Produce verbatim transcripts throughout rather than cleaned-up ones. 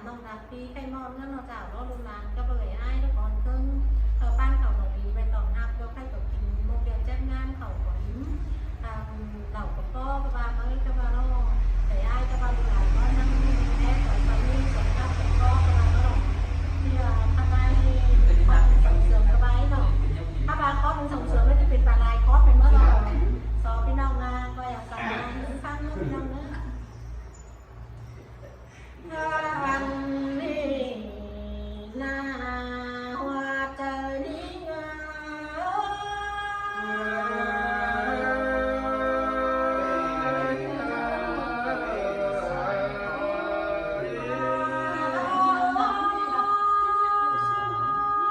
ꞌnọng đạp pí khay ꞌmọn ꞌngớn ꞌnọ chảu ꞌló, ꞌlụk lán cắp ꞌvạy ải ꞌlụk ón ꞌcứng. Ờ, ꞌpán khảu ꞌnọng đi ꞌvạy tỏng ꞌnặp ꞌlụk khay ꞌcọ kin mốc điêu chép ngán khảu ꞌcọ ím. À, lảu ꞌcọ ꞌcọ ꞌva ꞌmá ꞌcọ ꞌva ꞌnọ. Ꞌvạy ải ꞌcọ ꞌva ꞌlụk lán ꞌcọ ꞌnăng ꞌmí ꞌtẹ song song ꞌnị song ꞌnặp song ꞌcọ ꞌcọ ꞌva ꞌnọ. Thì, à, khăn ꞌnai ꞌcọ song song ꞌcọ ꞌvạy ꞌnọ. ꞌCọ ꞌva khót song song ꞌcọ ꞌmí ti pên pả lai khót pên ꞌmá ꞌnọ. So ꞌpi ꞌnọng ꞌnạ ꞌcọ ꞌdạk săng ꞌnạ ꞌcọ ꞌphắng ꞌnọng ꞌnớ. Ăn đi na hoa trời đi ngờ.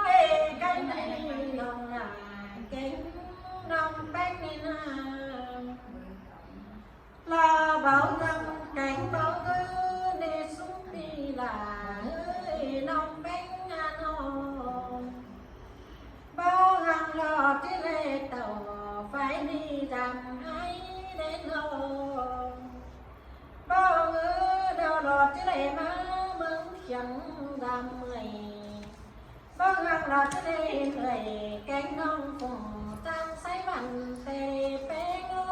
Ê, cánh đi lòng là cánh đồng cánh đi na. Là bao dăm cánh bao dư đi súng đi là hơi nông bánh ngà nông. Bao hàng lò đi lê tàu phải đi dăm ai đến lông. Bao ngư đào lò đi lê má mừng khiếng dăm mười. Bác hăng lọt trên đây người cánh đồng phủ tăng say vặn tê pé ngô.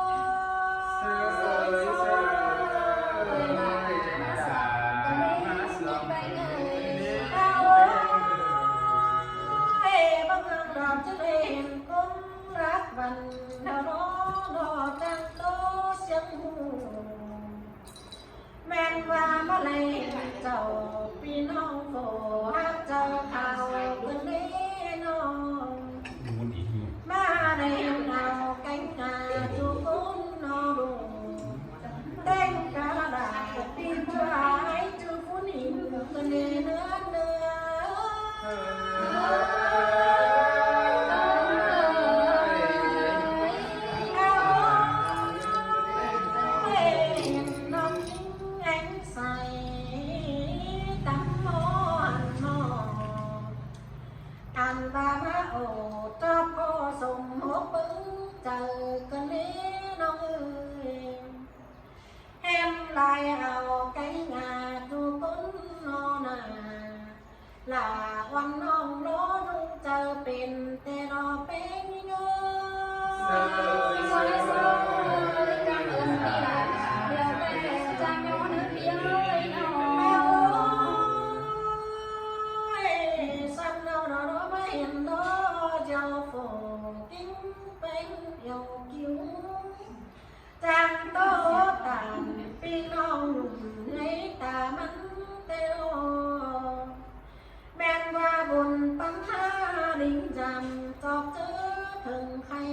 Bác hăng lọt trên đây cũng rác vặn thảo đó nó tăng tố siếng hù. ꞌMen ꞌva ꞌmá lai chảu ꞌpi ꞌnọng phủ hák chaư khảu ꞌcọ ꞌnị ꞌnọng. ꞌMá lai nao kéng ngà ꞌchu cốn ꞌnọ đu. ꞌTếng cá đả ꞌpi ꞌchua ải ꞌchu phú ꞌnịn ꞌcọ ꞌnị ꞌnớ ꞌnớ. Ăn ba má ổ tóp ꞌcọ sôm hốc ꞌpứng chaư ꞌcọ ꞌnị ꞌnọng ơi. Em lai au kéng ngà ꞌchu cốn ꞌnọ nả. Lả ꞌquan ꞌnọng ꞌló ꞌnung chaư pên tê ꞌnọ pên ngơ. Săn ꞌnọng ꞌnọ ꞌnọ ꞌmá hên ꞌló dao phủ kính pên dao kiu. Chang ꞌtố tản ꞌpi ꞌnọng ꞌnụm ꞌnị ta ꞌmắn tê ꞌnọ. ꞌMen ꞌva bun ꞌpắn ꞌhá đinh dăm tóp ꞌchớ thơng khay.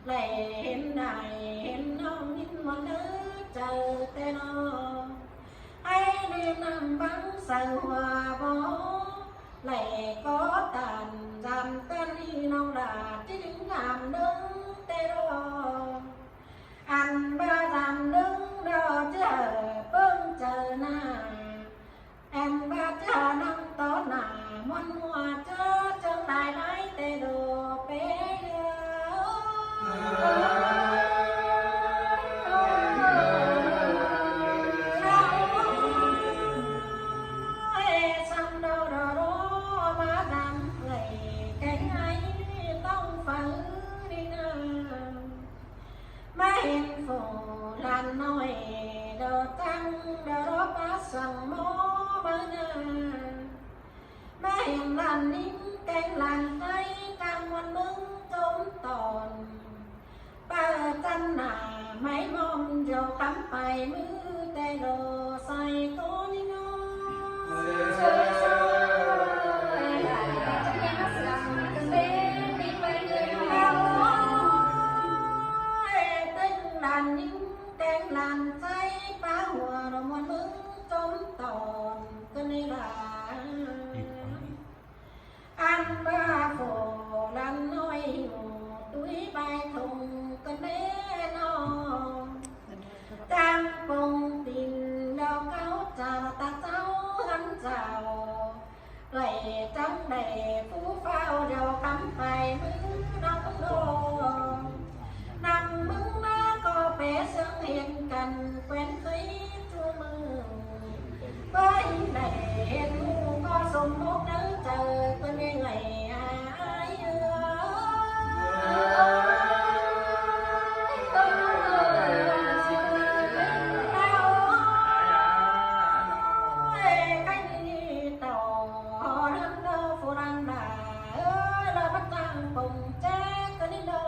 Đảy hên đảy hên ꞌnọng ꞌnhính ꞌmuôn đớ chaư tê ꞌnọ. Ải ꞌnị ꞌnặm băng saư hua bó. Đảy có tản dăm ꞌtến ꞌnị ꞌnọng đả ꞌchí đinh dăm ꞌnưng tê ꞌnọ. Ăn ba dăm ꞌnưng ꞌnọ ꞌchí hảư ꞌpứng chaư nả. Ăn ba ꞌchí hảư ꞌnọng tó nả ꞌmuôn ꞌmua ꞌchớ chướng lai ꞌmái tê đô pê đơ. Ê, săm đô đô đô, ba dăm đảy kéng ải ꞌnọng phaư đi nả. ꞌMá hên phủ lan ꞌnọi đô tăng đô đô ba săng ꞌmo ba nả. ꞌMá hên lan ꞌnịn kéng lan ꞌtay cang ꞌmuôn ꞌmướng chốm tỏn. Ba chăn nả ꞌmạy ꞌmom dô khắm pay ꞌmứ tê đô sai ꞌcọ ꞌnị ꞌnọng. Ê, ꞌtếng lan ꞌnịn kéng lan ꞌtay pá hua đô ꞌmuôn ꞌmướng chốm tỏn ꞌcọ ꞌnị đả. Ăn ba phủ lan ꞌnọi hủ túi bai thùng ꞌcọ ꞌnị ꞌnọng. Chang pông tin đao cáo chào ta cháu hăn chào. Đảy chắng đảy phú phao đao khắm pay ꞌmứ ꞌnọng đô. ꞌNặm ꞌmứng ꞌmá ꞌcọ pé sương hiên căn quen khuấy ꞌchu mưng. Bới đảy hên ꞌhụ ꞌcọ sôm mốc nắng chaư ꞌcọ ꞌnị ꞌnị ai ơi. Ơi, cái đi tàu hó lắm đô phủ lắm đà ơi, lo bắt tăng bồng chết ꞌcọ ꞌnị đô.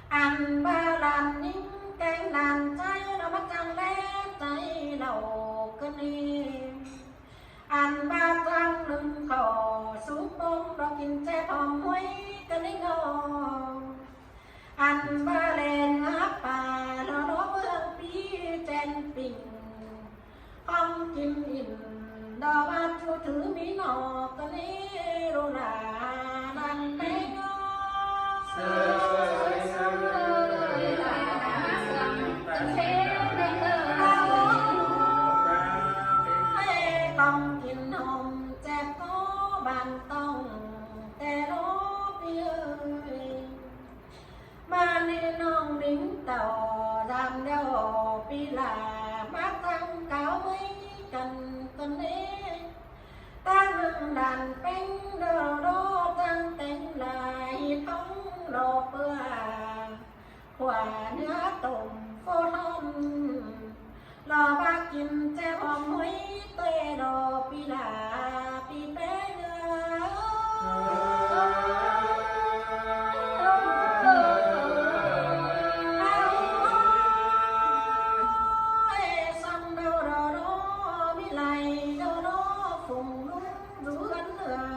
Ăn ba lan ꞌnịnh kéng lan cháy lo bắt tăng lé cháy lảu ꞌcọ ꞌnị. Ăn ba tăng lưng khổ súp bông lo kin chép hòm muối ꞌcọ ꞌnị ngô. Ăn ba lên ngáp bà lo lo bương pi chén pinh. Khong kin in đo ba chu thứ mi nọ ꞌcọ ꞌnị ru la lan bé ngô. Khong kin hòm chép có bàn tông tê lô pi ơi. ꞌMá ꞌnị ꞌnọng đính tàu dam đeo pi la ꞌmá tăng cáo ꞌmới căn ꞌcọ ꞌnị. Ta nưng đàn péng đô đô tăng téng la hít ꞌhóng lo ꞌpưa. Khua ꞌnứa tôm phô thon lo bá kin chép hòm muối tê lo pi la pi pé ngơ. Ơi, song đô đô đô, mi lai đô đô, phùng lúng rú gắn lửa.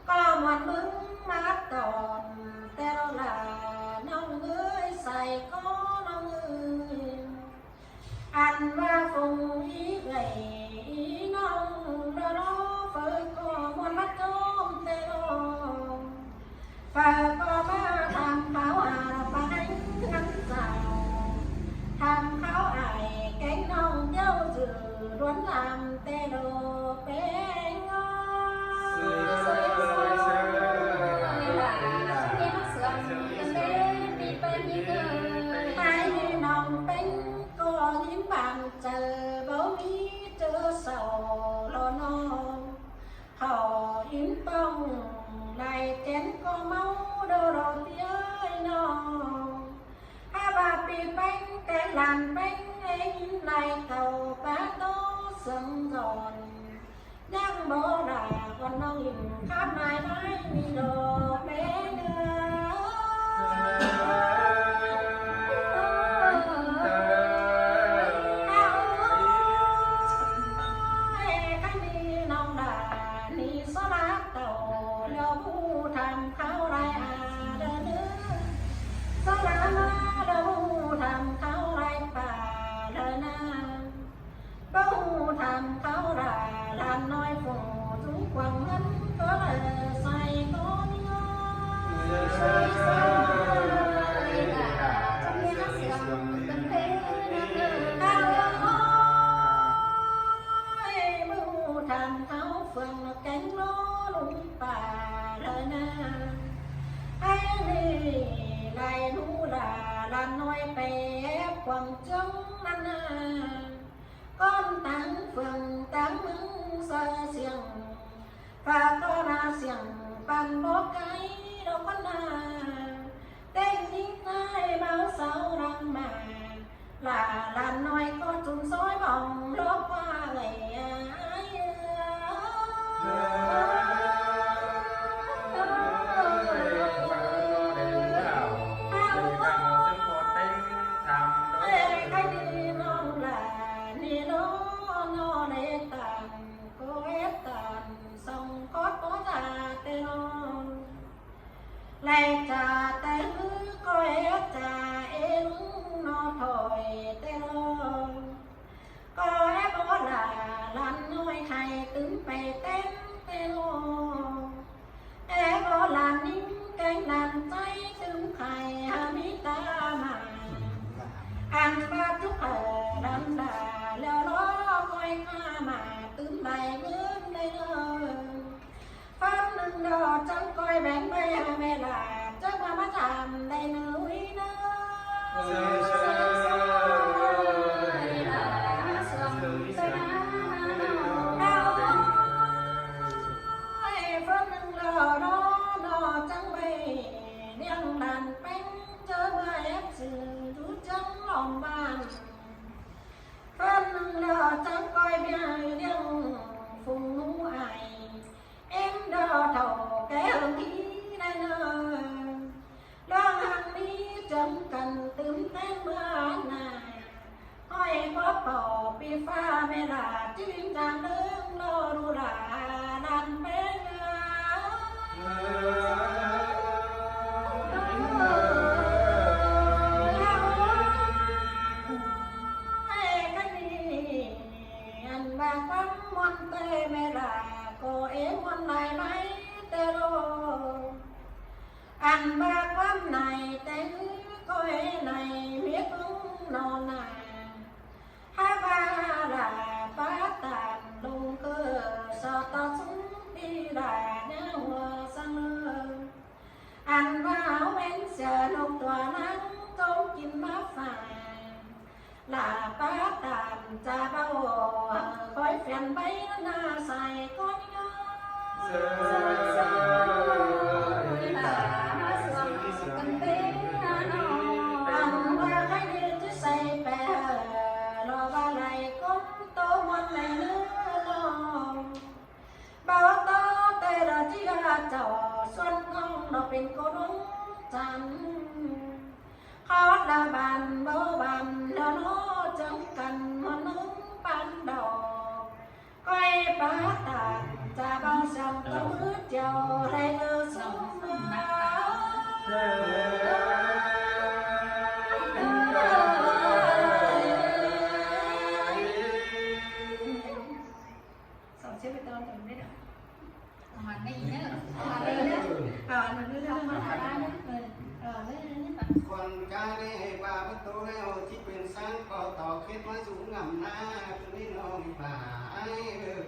ꞌCọ muôn ꞌmứng mát tỏn, té lo là ꞌnọng ơi, sai có ꞌnọng ơi. Ăn ꞌva phung í gảy í ꞌnọng lo lo, phơ ꞌcọ muôn mát ꞌchóm té lo. Phơ ꞌcọ ꞌmá tham kháo hả pa hánh ngắn dạo. Tham kháo ải kéng ꞌnọng ꞌnéo dự luốn làm té lo. Pé ngơ. Hai ꞌnọng péng ꞌcọ hín bản chaư báu mí ꞌchớ sau lo ꞌnọng. Khảu hín ꞌtong lai chén ꞌcọ ꞌmáu đô đô ꞌti ơi ꞌnọng. Hák ꞌva pi péng kéng lan péng ê hín lai tàu pá ꞌtố sương dọn. ꞌNhắng báu đả ꞌcọn ꞌnọng hín khắp lai lai mi đô pé ngơ. Ê, khăn đi ꞌnọng đả ni só lá tàu lo bu tham kháo lai a đơ nơ. Só lá ma lo bu tham kháo lai pa đơ na. Báu tham kháo đả lan ꞌnọi phủ dú quảng ngắn có đơ sai có ꞌnị. Ơi, báu tham kháo phường nó kéng ló lúng pa đơ na. Ai ꞌnị lai ꞌnụ đả lan ꞌnọi pé quảng trương ꞌnặn na. ꞌCọn táng phường táng ꞌmướng sa siêng, pha ꞌcọ na siêng păn bók cái đô ꞌcọn na. Téng nính ꞌnái báo sáu lăng mà, lả lan ꞌnọi ꞌcọ chun sói bỏng lốp qua gầy ai. Ê, cái đi ꞌnọng đả ni ló ꞌnọ lê tản, cô ép tản, song cót bó già tê ꞌnọng. Lai cha té ꞌhứ ꞌcọ é cha ê lúng ꞌnọ thỏi té lo. ꞌCọ é bók lả lan ꞌnọi khai tứm pay tén té lo. É bók lan nính kéng lan cháy tứm khai hả mi ta mà. Ăn ꞌva chúc hả lan đả leo lo coi ta mà tứm lai ꞌmướng đảy lo. Phán nưng đỏ chắng coi béng bay hả mẹ lả, chắng mà bắt làm đảy nư uí nư. Sư, sư, sư, sư, sư, sư, Pau pi pha mê la ꞌchí linh chang ꞌlớng lo ꞌlu la lan peng a. Ê, ꞌcắn ꞌnị ăn ꞌva ꞌquám ꞌmuôn ꞌtẹ mê la ꞌcọ ê ꞌmuôn lai ꞌmá ꞌtẹ ꞌlô. Ăn ꞌva ꞌquám nảy ꞌtẹ ꞌhứ ꞌcọ ê nảy ꞌmía ꞌpứng ꞌnọ nả. Hák ꞌva la pá ꞌtan ꞌlung ꞌcơ so ꞌtọ súng pi la ꞌnhá ꞌhua săng ꞌlơ. Ăn ꞌva ꞌháu ꞌvén sia ꞌnộc ꞌtọa ꞌnáng ꞌcóng kin ꞌmá phả. Lả pá ꞌtan cha báu hảư khói phiên báy ꞌnặn ꞌna sai ꞌcốn ꞌnhá. Ăn ꞌva kháy đi ꞌchí sai pé hảư lo ꞌva lai ꞌcốn tô ꞌmuôn lai ꞌnớ lo. Báu tó ꞌtẹ lo ꞌchí hák chảu suôn ꞌcóng lo pên ꞌcốn ꞌnung chăn. Khót la ban báu ban lo nó chắng căn ꞌmuôn ꞌnung ban đầu. ꞌCói pá ꞌtan cha báu săng ꞌtọ ꞌmứ chiêu lai ꞌlơ súng ꞌmá. Song xếp với tôi, tôi biết rồi. Hoàn này nhá. Hoàn này nhá. Ờ, nó đưa ra hoàn này nhá. Ừ. Ờ, đấy, đấy, đấy. Khuôn ꞌchái ꞌnị ꞌva báu tô ꞌlẹo ꞌchí pên săng ꞌcọ ꞌtọ khét ꞌmá dú ngắm ꞌná, ꞌcọ ꞌnị ꞌnọng ꞌva ai ơi.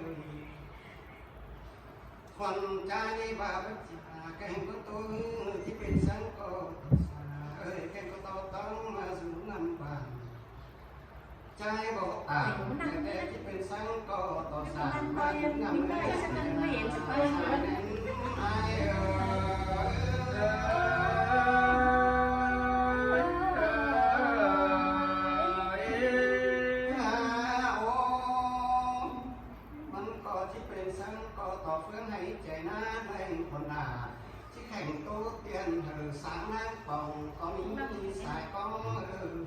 Khuôn ꞌchái ꞌnị ꞌva báu ꞌchí, à, kéng báu tô ꞌchí pên săng ꞌcọ ꞌtọ sa, ơi, kéng ꞌcọ ꞌtọ ꞌtóng ꞌmá dú ngắm ꞌva. ꞌChái báu tả, ꞌtẹ ꞌchí pên săng ꞌcọ ꞌtọ sa, ꞌmá dú ngắm ꞌva. Ai ơi. À, ô. ꞌMắn ꞌcọ ꞌchí pên săng ꞌcọ ꞌtọ ꞌphướng hảư ꞌchái ꞌná ꞌlẹng khuôn đả. ꞌChí khẻng tô tiên hảư sáng ꞌnáng pong ꞌcọ ꞌmí sai ꞌcóng ư.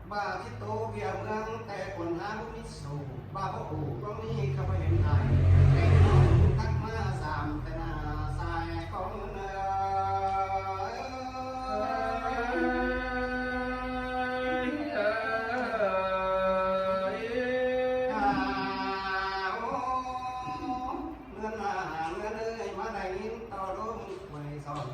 ꞌVa ꞌchí tô ꞌviạk ꞌmướng ꞌtẹ khuôn hák báu ꞌmí sổ, ꞌva báu ổ ꞌcọ ꞌmí khắp ꞌva hên đảy. Kéng ꞌnọng tắc ꞌmá dăm ꞌtẹ ꞌna sai ꞌcóng ư. À, ô, ꞌngớn à, ꞌngớn ơi, ꞌmá đảy ꞌnghín ꞌto ꞌlốm quay dọn.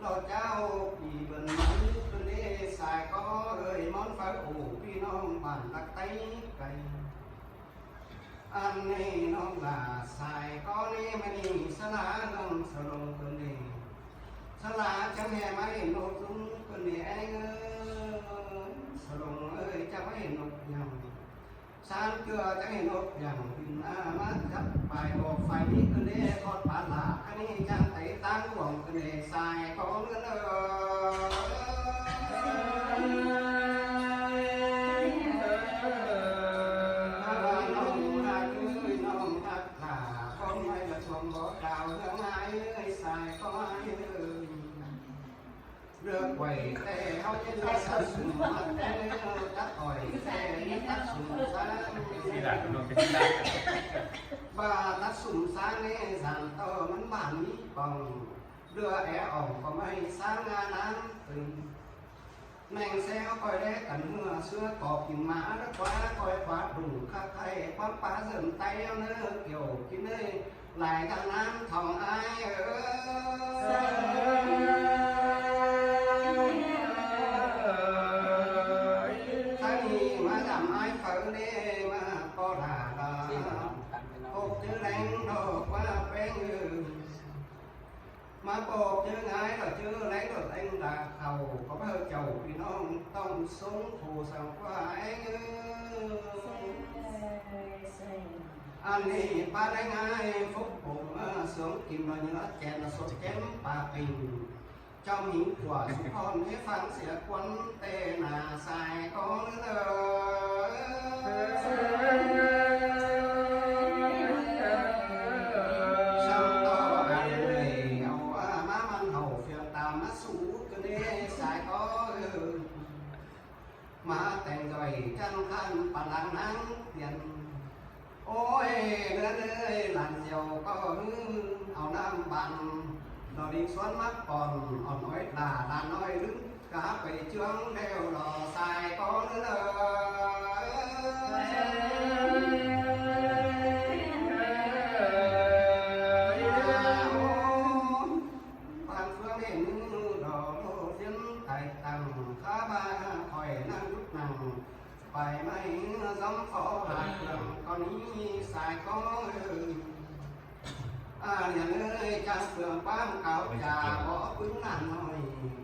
Lo chảu pi bươn ꞌmắn bươn ê sai ꞌcó ơi, ꞌmón pháư ổ ꞌpi ꞌnọng bản ꞌlặc Táy cay. Ăn ꞌnị ꞌnọng lả sai ꞌcó ꞌnị ꞌmá ꞌnị sa ꞌlạ ꞌnọng sa lông bươn ê. Sa ꞌlạ chắng ꞌhế ꞌmá hên ꞌnộc dúng bươn ê ꞌnị ơi. Sa lông ơi, chắng ꞌmá hên ꞌnộc nhăm. San ꞌcưa chắng hên ꞌnộc nhăm bươn a ꞌmá chắp pay bộc pay ꞌnị bươn ê khót pá lả. Ăn ꞌnị chắng táy ꞌtáng uông bươn ê sai ꞌcó ꞌngớn ơi. Ơ, ꞌnọng ꞌhặc ơi, ꞌnọng ꞌhặc lả, ꞌcó ꞌmí ꞌmá ꞌchua bó đao ꞌhướng ái ơi, sai ꞌcó ái ơi. ꞌLứa quảy ꞌtẹ ꞌháu ꞌnhá ꞌlứa tắt sung, tắt ỏi ꞌtẹ ꞌnhá tắt sung sán. ꞌVa tắt sung sán ꞌnị dản ꞌto ꞌmắn bản ꞌmí pong. ꞌLứa é ỏng ꞌcọ ꞌmá ꞌhế sáng ꞌnáng tưng. ꞌMen ꞌsé ꞌcoi đé căn ꞌmưa ꞌsứa ꞌcọ kin mả ꞌlứa ꞌquá ꞌcoi ꞌquá đu khắp khay ꞌquám pá ꞌdợm Táy ꞌnớ, Kiêu kin ơi, lai ꞌtáng ꞌnáng thong ái ơi. Thái ꞌnị ꞌmá dăm ái phaư ꞌnị ꞌmá ꞌpo đả đà. ꞌPộ chứ đéng đỏ ꞌquá ꞌpéng ơi. ꞌMá ꞌpo chứ ꞌngai lỏ chứ ꞌlẹng lỏ ꞌtếng đa khảu, ꞌcọ ꞌmá hảư chảu ꞌpi ꞌnọng ꞌtong sống khổ săng ꞌquá ꞌngáy ơi. Ăn ꞌnị ꞌpá ꞌlẹng ái phúc bổng, ơ, sướng kim lỏ nhớ chén lỏ sốt chém pá pinh. Trong hính của súc hòn ꞌmí phắng sia quấn tê nả sai ꞌcó ꞌnớ. Sắm ꞌto ăn ꞌnị au ꞌmá ꞌmắn hảư phiên ta ꞌmá sú ꞌcọ ꞌnị sai ꞌcó ư. ꞌMá teng doi Chăn khăn păn lăng nắng tiền. Ôi, lứa lưới làn diều có hư, ao năm bạn, nó đi xuân mắc còn, ỏn ối là đàn nói lưới, cá quầy trướng đều lò xài có lứa lưới. Bạn phương nên đỏ lô diễn tài tăng, khá ba khỏi năng lúc năng. Phải may dòng phó hạt phường con ý sai có ơi. À, nhà nơi trang phường bám cáo trà bỏ quýnh nản nổi.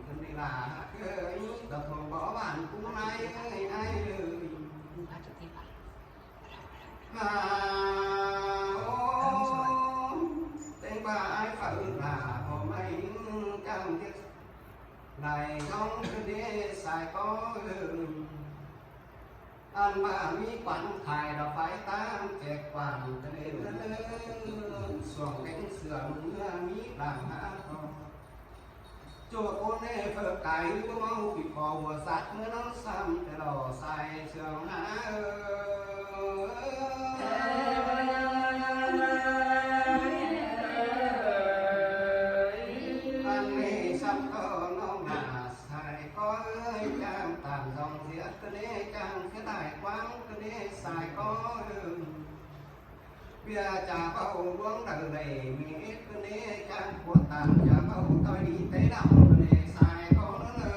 Thân đi là hát ơi, tập phòng bỏ bản cũng ai ơi, ai ơi. À, ô, tên ba ai phải là có may trang thiết. Này dòng thân đi sai có ơi. Ăn ba mí quán khai đó phải tám chẹt quán tê lê lơ lơ. Xuồng cánh sửa mưa mí đàng há to. Chùa cô nê phở cái lũ máu bị phò hùa sát mưa nó xăm tê lò sai sương há ơ. Ăn nê xăm to nó ngà sai có ơi chang tàn dòng diệt. Cơ nê chang phía đại quang, cơ nê sai có ư. Bia chả bao buông đầu đầy, mì ít cơ nê chang của tàn, chả bao tôi đi tới đâu, cơ nê sai có ư.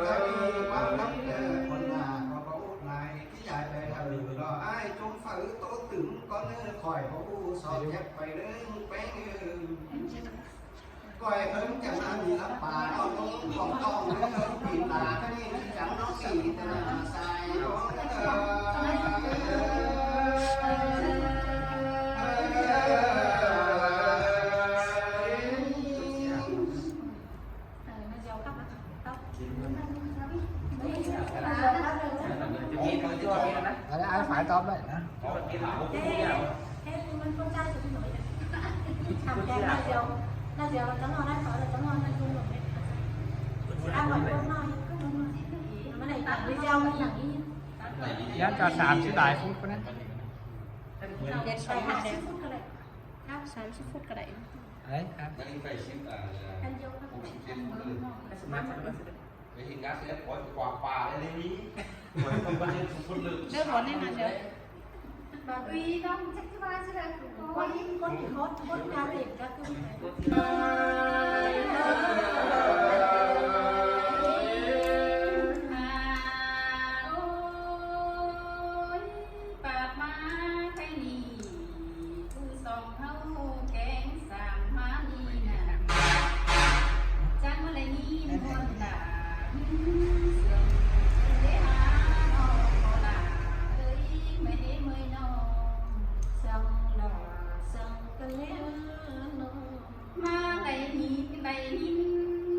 Sai đi quang lắm, quần là có bao lại, cái dài đời đầu đó ai trốn phở tố tưởng có nơi khỏi có bu so chép phải đến quán ư. Coi ớn chẳng ăn gì lắm, bà nó cũng còn con nữa, nó bị bà cái này nó chẳng nó kỳ, ta là sai nó. Đấy, ai phải tóm đấy hả? Thế, thế mình con trai tụi mình nổi. Thằng chàng là Diều, là Diều là chó ngon, là chó là chó ngon, là chó ngon. Ăn mà con ngon, con ngon. Mà này tặng video, nó tặng đi. Nhắn cho Sam chứ tài phút của nó. Để tài hai mươi phút cái này. Sáu mươi phút cái đấy. Đấy, hả? Ăn vô. Cái gì ngắt sẽ có quà quà đấy đi. Đơn món này là được. Bà Uy, con chắc thứ ba chứ là con, con thì khốn, khốn nhà tỉnh các thứ. À, ôi, bà má cái nì, cu sòng hâu kén sàng má nì nà. Chăn mà lại nì muôn tả, sương lễ há nò có là, ơi, mẹ đế mới nò. Sương là sương cái lễ nò. Má lại nì, cái này nì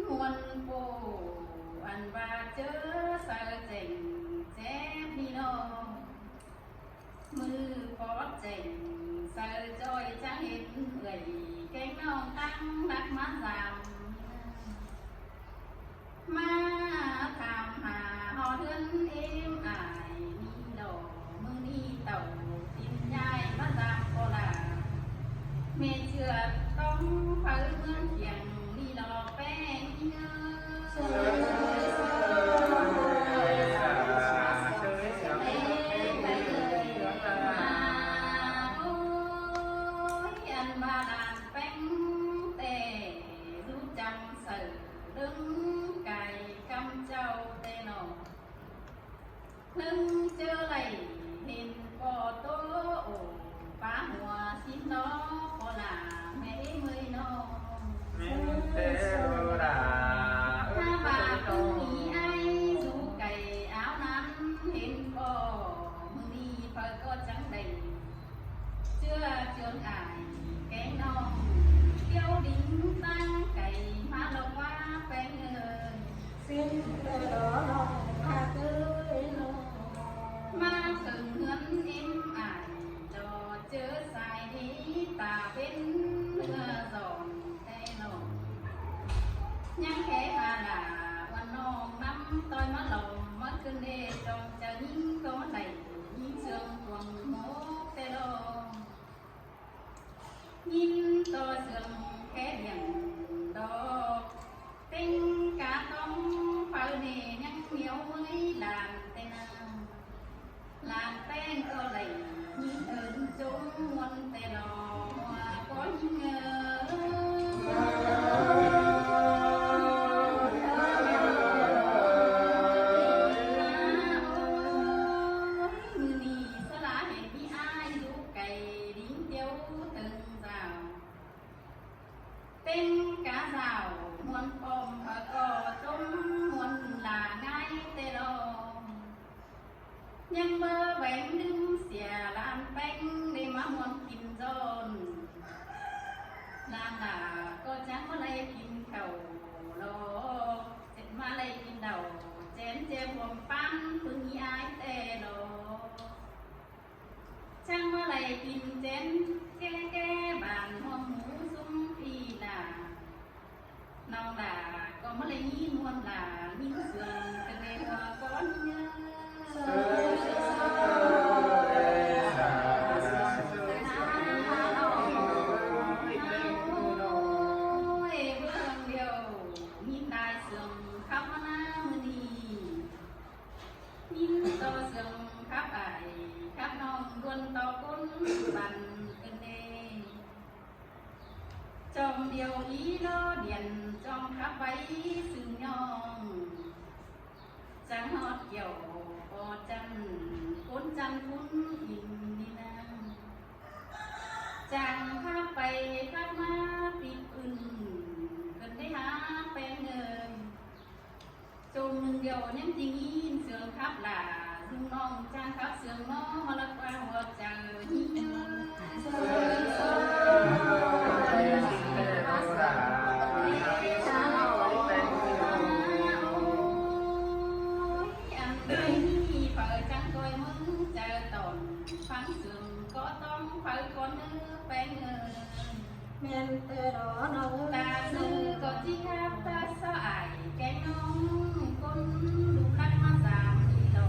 muôn cô, ăn ba chớ sao chèn chép nì nò. Mưa có chèn sao chọi chăng hết người, kén nong tăng đắc má giảm. Má tham hà ho hươn êm ải, mi lò mưa mi tàu, tin nhai má giảm có là. Mẹ chưa tóng pháo mưa kiềng, mi lò pé mi ơ. Ôi, ăn ba đàn peng tê, rú chăm sự đứng cài căm châu tê nọ. Hưng chớ lạy hình có tố ổ, pá hùa xin nó có là mẹ mới nó. ꞌtếng cá dảo ꞌmuôn pom phaư ꞌcọ ꞌchốm ꞌmuôn lả ꞌngai ꞌtẹ lo. ꞌNhắng báu béng ꞌnưng sia ꞌlan ꞌpéng đảy ꞌmá ꞌmuôn kin ꞌdọn. ꞌLan lả ꞌcọ chắng ꞌmá đảy kin khảu lo, ꞌmá đảy kin đảu, chén ꞌchưa ꞌhuôm ꞌpắn ꞌpứng ꞌnị ải ꞌtẹ lo. Chắng ꞌmá đảy kin chén ké ké bản ꞌhuôm mú ꞌsúm ꞌpi lả. ꞌNọng lả ꞌcọ ꞌmá đảy ꞌnghín ꞌmuôn lả ꞌnghín sương ꞌcọ ꞌnị ꞌhua cón ꞌnhá. Ôi, ꞌmướng điêu ꞌnghín lai sương khắp ꞌmá ꞌná ꞌmự ꞌnị. ꞌNhín ꞌto sương khắp ải khắp ꞌnọng ꞌluôn ꞌto ꞌcốn băn ꞌcợn ꞌnê. Chom điêu ꞌí ꞌló điện chom khắp váy sương ꞌnhọng. Chắng ꞌhọt kiẻo ꞌpo chăn, ꞌcốn chăn phún in ꞌnị ꞌnăng. Chắng khắp pay khắp ꞌmá pít ứn, ꞌcợn đảy hák ꞌpéng ơi. Chôm ꞌnưng điêu ꞌnhắng ꞌchí ꞌnghín sương khắp lả, ꞌdung ꞌnọng chắng khắp sương ꞌnọ ꞌmá ꞌlặc ꞌquá ꞌhua chaư ꞌnhí ꞌnớ. Ôi, ăn ꞌtếng ꞌnị phaư chắng ꞌcoi ꞌmứng chaư tỏn, ꞌphắng sương ꞌcọ ꞌtóng phaư cón ꞌnớ ꞌpéng ơi. ꞌMen ꞌtẹ lo ꞌnọng ơi. Ta sư ꞌcọ ꞌchí khắp ta so ải kéng ꞌnọng ꞌcốn đu lắc ꞌmá dăm ꞌnị lo.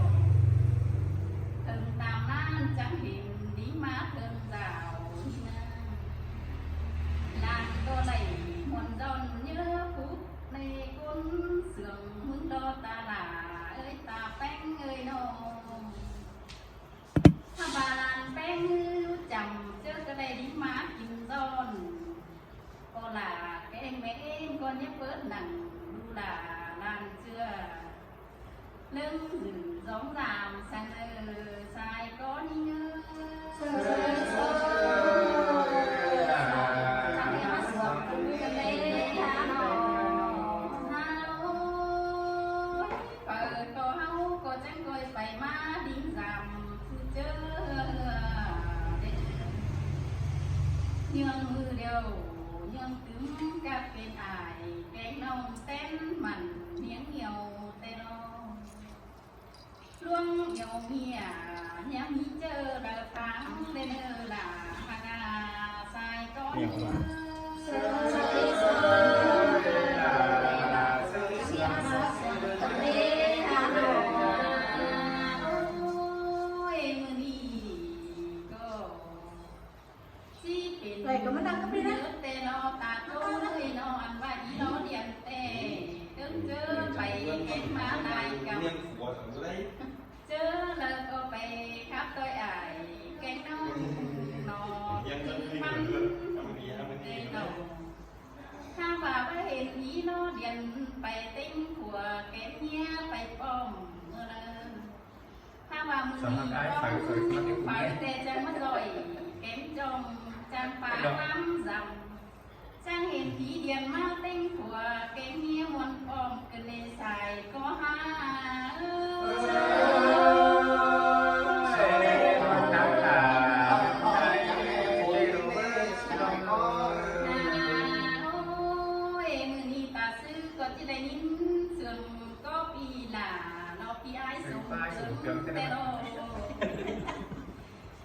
Tơng tam ꞌnán chắng hên đính ꞌmá tơng dảo ꞌnị ꞌnăng. ꞌLan ꞌcọ đảy ꞌmuôn ꞌdọn ꞌnhớ phút ꞌnị ꞌcốn sương ꞌmứng lo ta lả ơi ta ꞌpéng ơi ꞌnọng. ꞌHá ꞌva ꞌlan ꞌpéng ꞌhứ chăm ꞌchớ ꞌcọ đảy đính ꞌmá kin ꞌdọn. ꞌCọ lả kéng ꞌmẹ ên ꞌcọ ꞌnhá pớt nẳng đu lả ꞌlan ꞌchưa. ꞌLớng dửng dóm dam sang ơ sai ꞌcọ ꞌnị ꞌnớ. Phaư ꞌcọ ꞌháu ꞌcọ chắng ꞌcoi pay ꞌmá đính dăm ꞌchư ꞌchớ đé. ꞌNhương ꞌmự điêu, ꞌnhương tứm cắp pên ải, kéng ꞌnọng tén mẳn ꞌnéng nhiều ꞌtẹ lo. ꞌLuống nhiều mía, ꞌnhá ꞌmí ꞌchớ đaư tháng đé ꞌnớ lả hang a sai ꞌcọ ꞌnị. Ôi, ꞌmự ꞌnị ꞌcọ ꞌchí pên ꞌnhá ꞌtẹ lo ta ꞌtố ꞌnị ꞌnọ ăn ꞌva ꞌí lo điện ꞌtẹ. ꞌCớng ꞌchớ pay kéng ꞌmá lai cắp. ꞌChớ đaư ꞌcọ pay khắp ꞌtoi ải kéng ꞌnọng ꞌnọ ꞌchí ꞌphắn ꞌtẹ ꞌnọ. ꞌHá ꞌva báu hên ꞌí lo điện pay ꞌtếng khua kéng ꞌnhá pay pom ꞌmưa đaư. ꞌHá ꞌva ꞌmự ꞌnị ꞌcóng phaư ꞌtẹ chắng ꞌmá ꞌdọi kéng chom chắng pá ꞌquám dăm. Chắng hên pí điện ꞌmá ꞌtếng khua kéng ꞌnhá ꞌmuôn pom ꞌcợn ꞌnê sai ꞌcọ hák. Ôi, ꞌmự ꞌnị ta sư ꞌcọ ꞌchí đảy ꞌnghín sương ꞌcọ ꞌpi lả lo ꞌpi ải sông sương ꞌtẹ lo.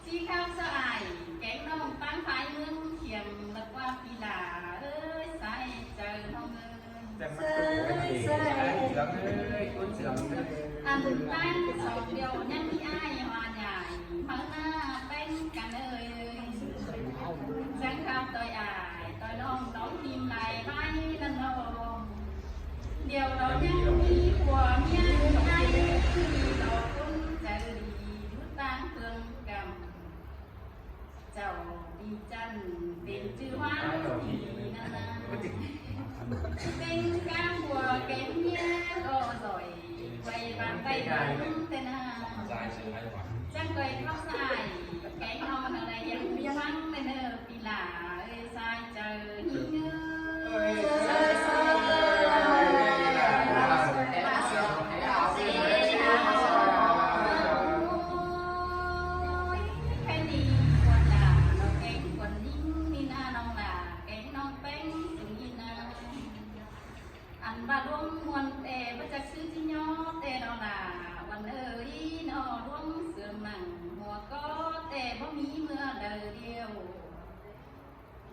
ꞌChí khắp so ải kéng ꞌnọng ꞌtáng phái ꞌmướng Khiêng ꞌlặc ꞌva ꞌpi lả ơi, sai chaư ꞌnọng ơi. Ăn ꞌtáng song điêu ꞌnhắng ꞌmí ải ꞌhua nhải máư ꞌná ꞌpéng căn ơi. Chắng khắp ꞌtoi ải ꞌtoi ꞌnọng ꞌtóng kin lai lai ꞌnặn lo. Điêu lo ꞌnhắng ꞌmí khua ꞌmía ải ꞌmí lo ꞌcốn chaư đi đú ꞌtáng ꞌtương căm. Chảu đi chăn pên ꞌchư ꞌmá đi ꞌnặn ꞌnạ. ꞌPéng cám khua kéng ꞌmía ꞌcọ ꞌdọi quay bản tay ꞌnặn ꞌtẹ ꞌnạ. Chắng quay khắp sai kéng ꞌnọng ꞌnặn ꞌlạ hiêm ꞌphắng ꞌnặn ꞌnớ ꞌpi lả ơi, sai chaư ꞌnhí ꞌnớ. ꞌLuống ꞌmuôn ꞌtẹ báu chắc ꞌsứ ꞌchí ꞌnhó ꞌtẹ ꞌnọ nả. Uôn ới ꞌnọ ꞌluống sương nẳng hua có ꞌtẹ báu ꞌmí ꞌmưa đaư điêu.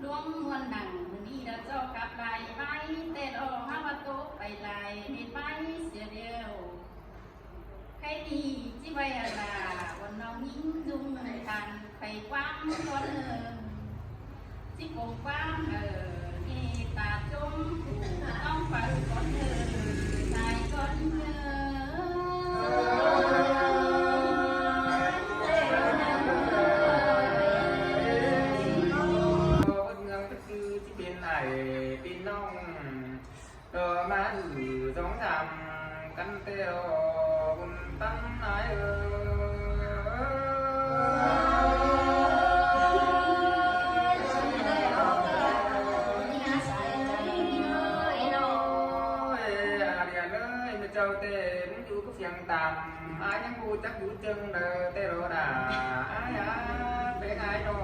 ꞌLuống ꞌmuôn nẳng ꞌmự ꞌnị ꞌlẹo ꞌchọ cắp lai ꞌvái ꞌtẹ ꞌlọ ꞌmá ꞌva ꞌtố pay lai mết ꞌvái sia điêu. Khay ꞌnị ꞌchí ꞌvạy ꞌa lả uôn ꞌnọng ꞌnhính ꞌdung than pay ꞌquám ꞌcốn ꞌnưng. ꞌChí cuông ꞌquám ꞌnị ta ꞌchốm phủ ꞌtóng pay ꞌcốn ꞌnưng, tai ꞌcốn ꞌnưng. Bớt ngưỡng bớt cư ꞌchí pên ải pên ꞌnọng. Tỏ ꞌmá ư dóng dăm căn ꞌtẹ ꞌlọ bun tắm ải ơi. Ôi, à, Điền ơi, ꞌmưa ꞌchạu ꞌtẹ ꞌmứng dú có phiêng tam. Ải ꞌnhắng ꞌhụ chắc dú chưng đaư ꞌtẹ ꞌlọ đa. Ải à, pên ải ꞌnọ.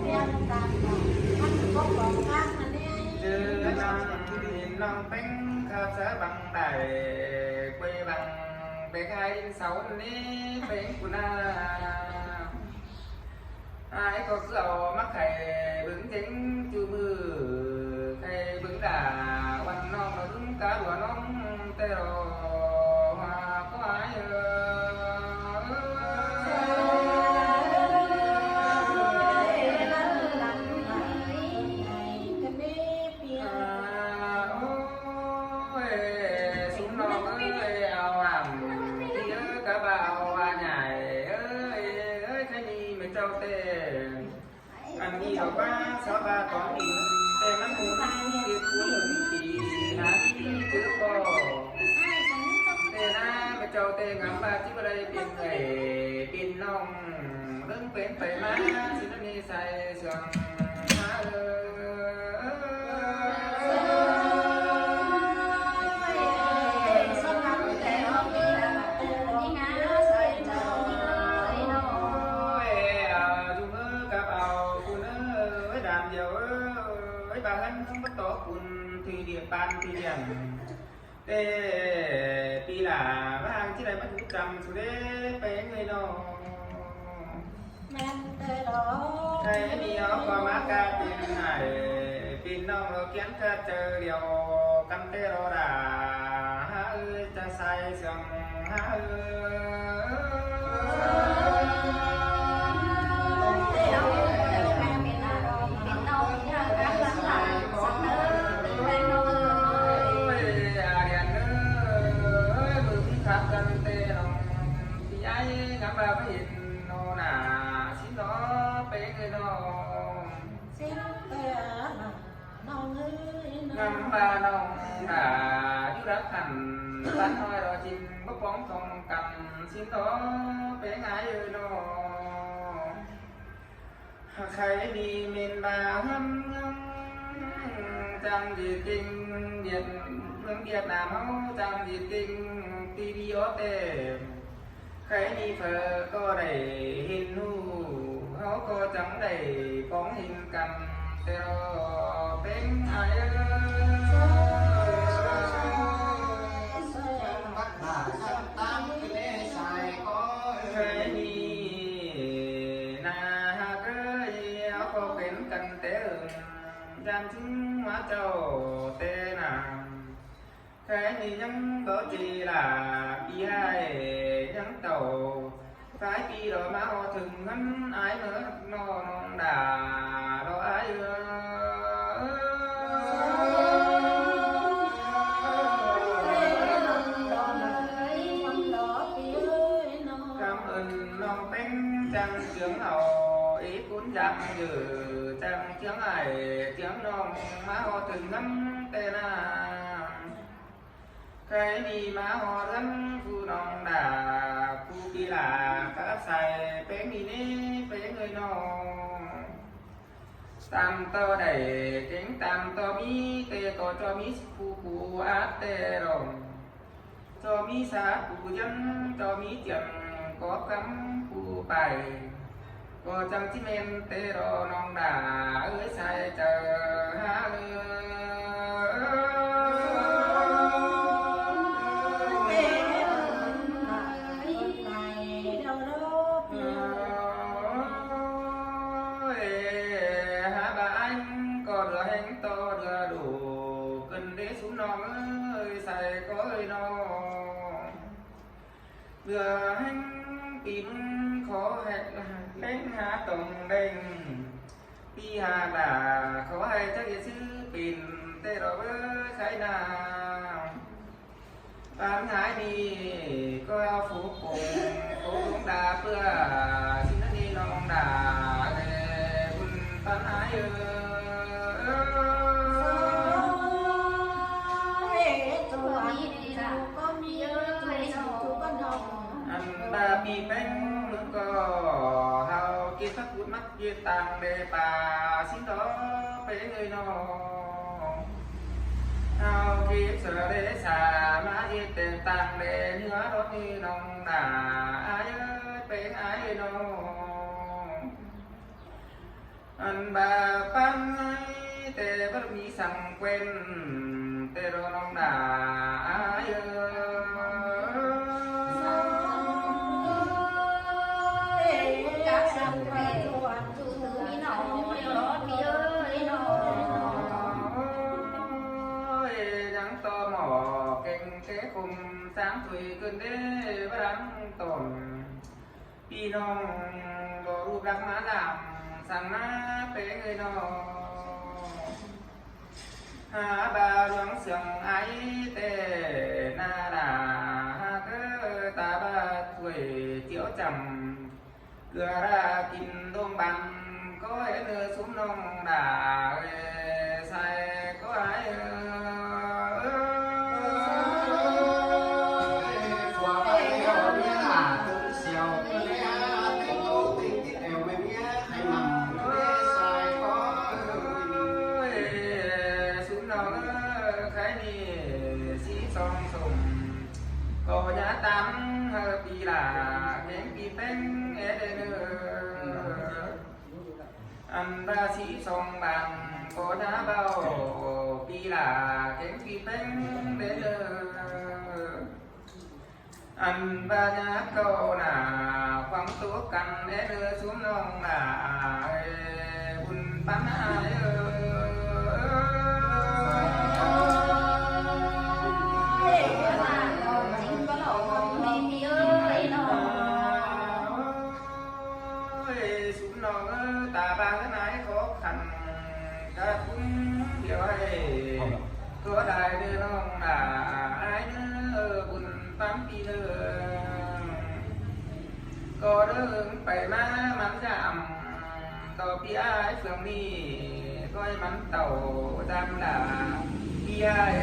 Phiêng tam ꞌnọ. ꞌMắn ꞌcọ có ꞌquám ꞌnặn ꞌnị. ꞌChớ ꞌnọng ꞌnhính ꞌnọng pên khắp sa băng đảy, quê băng pên ải ꞌlịn sáu ꞌnị pên ꞌcốn ꞌnạ. Ải ꞌcọ ꞌcứ au ꞌmá khay bớng ꞌdệt ꞌchu ꞌmự, khay bớng đa uôn ꞌnọng ꞌnọ ꞌlúm cá lua ꞌnọng ꞌtẹ ꞌlọ. Hua ꞌcọ ải ơi. À, ôi, sum ꞌnọng ơi, au ẳm, đi ơi, cá ba au ba nhảy ơi, ơi, khay ꞌnị ꞌmưa ꞌchạu ꞌtẹ. Ăn đi au ꞌva sáu ba tón đi, ꞌtẹ ꞌmắn ꞌhụ ꞌmắn đi ꞌhụ đi, hả, đi chứ ꞌcọ. ꞌTẹ ꞌnạ, ꞌmưa ꞌchạu ꞌtẹ ngắm ba ꞌchí ꞌva đảy pên ải, pên ꞌnọng, ꞌlớng pên pay ꞌmá, ꞌchí ꞌnặn ꞌnị sai sương. Ôi, à, dú ꞌmưa cắp au ꞌcốn ơi, đam điêu ơi, ba ꞌhướn ꞌmá tó ꞌcốn thùy điệp ban thùy điển. ꞌTẹ pi lả ꞌva hang ꞌchí đảy ꞌmá dú chăm su đé pên ꞌnị ꞌnọ. ꞌMắn ꞌtẹ ꞌlọ. Khay ꞌnị au ꞌcọ ꞌmá cá pên ải, pên ꞌnọng ꞌlọ kiến ꞌchớ điêu căn ꞌtẹ ꞌlọ đa. Hả ơi, chả sai sương hả ơi. Ôi, à, Điền ơi, bớng khắp căn ꞌtẹ ꞌnọng, ꞌpi ải ngắm ba ꞌva hên ꞌnọ nả, ꞌsịn ꞌnọ, pên ơi ꞌnọ. ꞌSịn ꞌtẹ ꞌnọng ơi ꞌnọ. Ngắm ba ꞌnọng nả, dú đắc hẳn, tán ꞌnọi ꞌlọ ꞌchí báu póng thong căn, ꞌsịn ꞌnọ, pên ải ơi ꞌnọ. Khay ꞌnị ꞌmen ba ꞌhướn ꞌmướng chắng dị ꞌtếng Việt, ꞌmướng Việt Nam ꞌháu chắng dị ꞌtếng ti vi ók ꞌtẹ. Khay ꞌnị phaư ꞌcọ đảy hên ꞌhụ, ꞌháu ꞌcọ chắng đảy póng hên căn ꞌtẹ ꞌlọ pên ải ơi. Khay ꞌnị nả hák ơi, au ꞌcọ pên căn ꞌtẹ ưng, dam chứng ꞌmá ꞌchạu ꞌtẹ nả. Khay ꞌnị ꞌnhắng báu ꞌchí lả ꞌpi ải, ꞌnhắng tảu phái ꞌpi ꞌlọ ꞌmá ꞌhọt thửng ꞌhướn ải ꞌmưa ꞌnọ ꞌnọng đa ꞌlọ ải ơi. Cảm ơn ꞌnọng pên chắng chướng au, ế cún dăm dư chắng chướng ải, chướng ꞌnọng ꞌmá ꞌhọt thửng ꞌnặn ꞌtẹ nả. Khay ꞌnị ꞌmá ꞌhọt ꞌlớng phủ ꞌnọng đa, phủ ꞌpi lả cá sai pên ꞌnị ꞌnị, pên ơi ꞌnọ. Tam ꞌto đảy, kéng tam ꞌto ꞌmí, ꞌtẹ ꞌcọ ꞌchọ ꞌmí phủ phủ át ꞌtẹ ꞌlọ. ꞌChọ ꞌmí sa phủ dăm, ꞌchọ ꞌmí tiêm có cắm phủ pay. ꞌCọ chắng ꞌchí ꞌmen ꞌtẹ ꞌlọ ꞌnọng đa ơi sai chaư hả ơi. Đưa đu cơn đế súng ꞌnọng ơi, sai có ơi ꞌnọng. Đưa ꞌhéng pi ꞌmứng khó hẹn ꞌlẹng há tỏng đen. Pi hả đả khó hay chắc ꞌdệt chứ pin tê đó bớ khai na. Tán hái đi, có phủ cùng, phủ cũng đã bưa, xin nó đi lòng đã, để bùn tán hái ơ. Ăn ba pi ꞌpéng có, hao kia sắc cút mắt kia tàng để bà, xin đó ꞌpéng ơi ꞌnọng. Hao kia sơ để xa, má kia tàng để, hứa đó đi lòng đã, ai ơi, ꞌpéng ai ơi ꞌnọng. Ăn ba ꞌpắn ơi, tê bớt mi săng quen, tê đó lòng đã, ai ơi. Ôi, nhắn tò mò kinh tế khùng sáng thui cơn đế bá đắng tổn. Pi ꞌnọng đỏ rụp đắc má làm, săng má ꞌpéng ơi ꞌnọng. Hả ba luống sương ai tê na đà, hả cơ ta ba thuê chiếu chăm. Cưa ra kinh đông bằng, có hễ nưa súng ꞌnọng đã, ơi, sai có ai ơ. Súng ꞌnọng ơ, khai ni sí song sùng. Có nhá tắm hơ pi lạ, kéng pi ꞌpéng é đê nơ. Ăn ba sí song bằng, có nhá bao pi lạ, kéng pi ꞌpéng đê nơ. Ăn ba nhá câu nả, quăng tố căn é nơ súng ꞌnọng nả, ơi, bùn ꞌpắn ai ơ. Ôi, súng ꞌnọng ơ, ta ba ꞌngớn ai khó khăn, ta cũng điều hay. Có đài nơ ꞌnọng nả, ai nơ bùn ꞌpắn pi nơ. Có đơ hứng pay má mắn dám, tỏ pi ai phường ni, coi mắn tàu dám đà. Pi ai,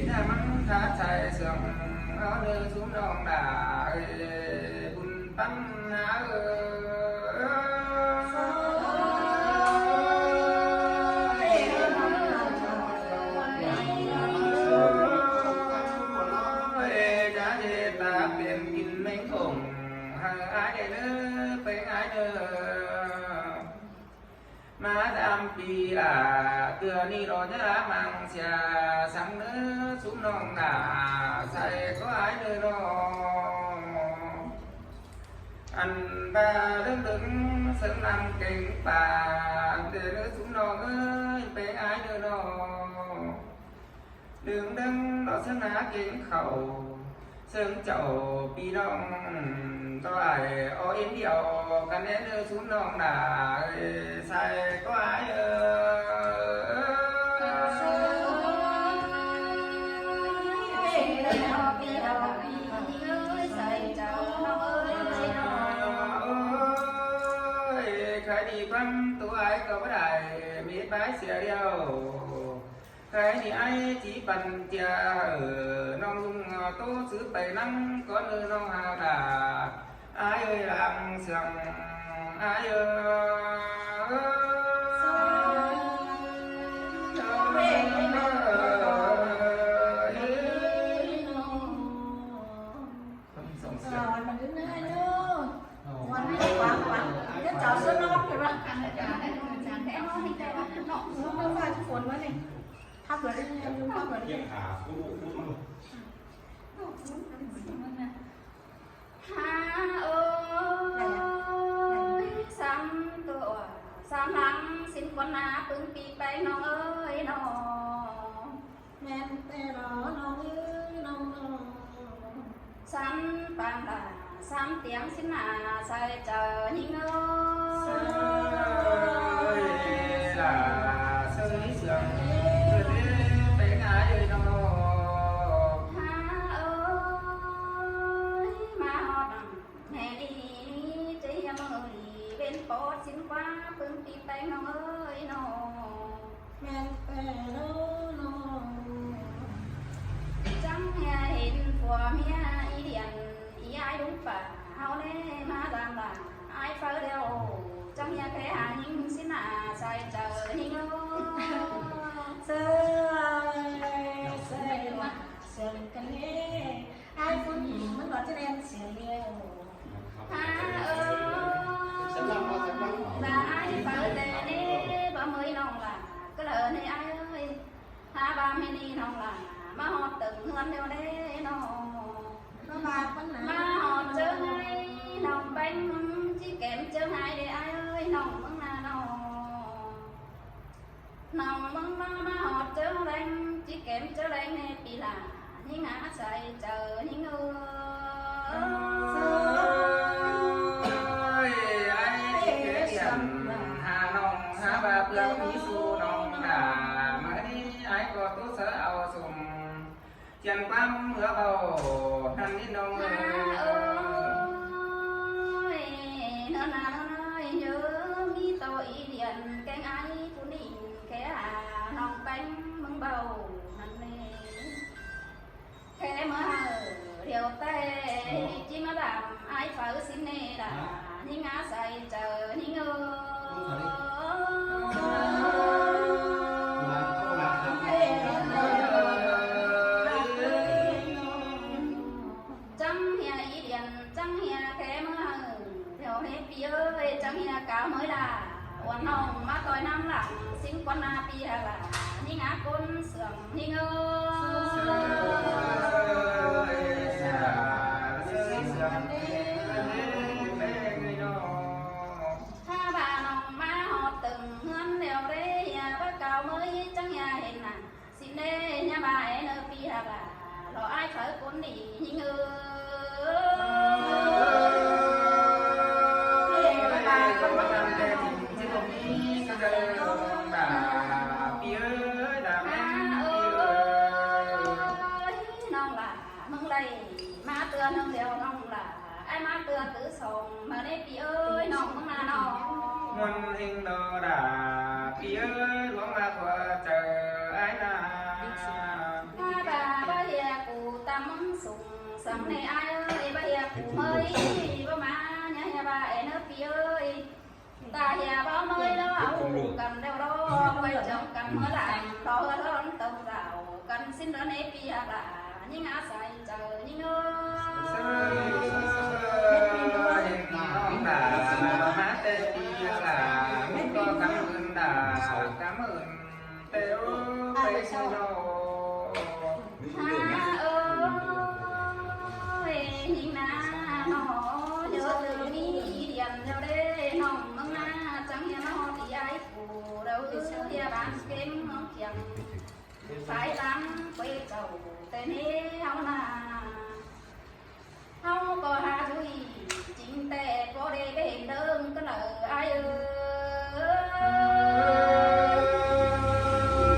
nhà mắn khá sai sương, áo nơ súng ꞌnọng đà, ơi, bùn ꞌpắn hả ơ. Ơi, chả dễ ta tiền kinh mến khổng, hả ai để nơ, ꞌpéng ai nơ. Má dám pi lạ, tưa ni lo nhá mang sia, sắm nơ súng ꞌnọng nả, sai có ai nơ ꞌnọng. Ăn ba lưng lưng sớm năm kéng pa, để nơ súng ꞌnọng ơi, ꞌpéng ai nơ ꞌnọng. Đương đương đó sớm ná kéng khẩu, sớm chậu pi ꞌnọng, đó ai o in điệu, căn é nơ súng ꞌnọng nả, sai có ai ơ. Ôi, khai đi quăng tú ai có bất ai, mi bái sia điêu. Khai đi ai chỉ bắn tia, ơ, ꞌnọng lung, ơ, tô sứ pay nắng, có nơ ꞌnọng hà đà. Ai ơi, làng sương, ai ơi. Hả ơi, sắm tua, sắm lắng xin ꞌquám ꞌná ꞌpứng pi ꞌpéng ꞌnọng ơi ꞌnọng. ꞌMen ꞌtẹ lo ꞌnọng ơi ꞌnọng ꞌnọng. Sắm pang lả, sắm tiếng sính nả sai chaư ꞌnhính ơi. Sới lả, sới sương, sới ꞌpéng ải ơi ꞌnọng. Há ơi, ꞌmá ꞌhọt ꞌnặn. ꞌMen đi, ꞌchí ꞌnhá ꞌmự đi, ꞌvến pót sính ꞌquá ꞌpứng pi ꞌpéng ꞌnọng ơi ꞌnọng. ꞌMen ꞌtẹ lo ꞌnọng. Chắng ꞌnhá hên phua ꞌmía ꞌí điện, ꞌí ải đúng pả ꞌháu ꞌnê ꞌmá ꞌdam lả ải phaư đeo. Chắng ꞌnhá khék hả ꞌnhính sính nả sai chaư ꞌnhính ơi. Sới, sới ꞌmá sương căn ꞌnê. Ải phua ꞌnhính ꞌmắn ꞌlọt ꞌchí ꞌlen sia ꞌlẹo. Há ơi, ꞌmá ải phaư đeo ꞌnê, báu ꞌmơi ꞌnọng lả, cá lơ ꞌnê ải ơi. Há ꞌva ꞌmí ꞌnị ꞌnọng lả, ꞌmá ꞌhọt tửng ꞌhướn ꞌlẹo ꞌnê ꞌnọng. ꞌMá ꞌhọt ꞌchớ ꞌnị ꞌnọng ꞌpéng, ꞌchí kém ꞌchớ ꞌnị đé ải ơi, ꞌnọng ꞌmướng ꞌná ꞌnọng. ꞌNọng ꞌmướng ꞌná ꞌmá ꞌhọt ꞌchớ ꞌleng, ꞌchí kém ꞌchớ ꞌleng ꞌnê pi lả, ꞌnhính ꞌmá sai chaư ꞌnhính ơi. Ơi, ải ꞌchí kém hả ꞌnọng, há ꞌva ꞌpưa ꞌmí su ꞌnọng lả, ꞌmá ꞌnị ải ꞌcọ ꞌtố sáư au sung. Chén ꞌquám ꞌmứa báu ꞌnặn ꞌnị ꞌnọng ơi. Há ơi, ꞌnớ ꞌná ꞌnớ ơi, ꞌnhớ ꞌmí tô ꞌí điện kéng ải phua ꞌnhính khék hả ꞌnọng ꞌpéng ꞌmướng báu ꞌnặn ꞌnê. Khék ꞌmứa hảư điêu ꞌtẹ, ꞌchí ꞌmá đăm ải phaư sính ꞌnê lả, ꞌnhính ꞌmá sai chaư ꞌnhính ơi. Chắng ꞌnhá ꞌí điện, chắng ꞌnhá khék ꞌmứa hảư điêu ꞌnê pi ơi, chắng ꞌnhá cáo ꞌmới lả. Uôn ꞌnọng ꞌmá ꞌtoi ꞌnăm lăng sính ꞌquám ꞌná pi hả lả, ꞌnhính ꞌmá ꞌcốn sương ꞌnhính ơi. Há ꞌva ꞌnọng ꞌmá ꞌhọt tửng ꞌhướn ꞌlẹo đé, ꞌnhá báu cáo ꞌmới chắng ꞌnhá hên nả. Sính ꞌnê ꞌnhá ꞌva é ꞌnớ pi hả lả, lo ải phaư ꞌcốn đi ꞌnhính ơi. Pi ơi, đa ꞌmen pi ơi. Ơi, ꞌnọng lả, ꞌmướng đảy ꞌmá ꞌtưa ꞌnưng ꞌlẹo ꞌnọng lả. Ải ꞌmá ꞌtưa thứ song ꞌmá ꞌnê pi ơi, ꞌnọng ꞌmướng ꞌná ꞌnọng. Muôn ꞌhính đo đa, pi ơi, ꞌluống ꞌmá khua chaư ải ꞌná. ꞌMá báu báu ꞌhiạk ꞌcú tăm ꞌmướng sung, sắm ꞌnê ải ơi, báu ꞌhiạk ꞌcú ꞌmới, báu ꞌmá, ꞌnhá ꞌhiạk ꞌva é ꞌnớ pi ơi. Ta ꞌhiạk báu ꞌmới lo au căn đeo lo, quay chóng căn ꞌmứa lả, lo ꞌhướn lo tông rảo, căn sính ꞌnớ ꞌnê pi hả lả, ꞌnhính ꞌmá sai chaư ꞌnhính ơi. Ơi, ꞌnọng lả, ꞌmá ꞌtẹ pi hả lả, ꞌmí ꞌcọ cảm ơn đa, cảm ơn ꞌtẹ ơi, ꞌtẹ ơi. Há ơi, ꞌnhính ꞌná ꞌnọ, ꞌchớ ꞌtưa ꞌmí ꞌí điện ꞌlẹo đé, ꞌnọng ꞌmướng ꞌná chắng ꞌnhá ꞌmá ꞌhọt ꞌí ải phủ, đaư ꞌchớ ꞌhia bản kêm ꞌmướng Kiêng. Sai ꞌtáng quê chảu ꞌtẹ ꞌnê ꞌháu ꞌná. ꞌHáu ꞌcọ hák dú chính ꞌtẹ ꞌcọ đé bến đơng cá lơ ải ơi.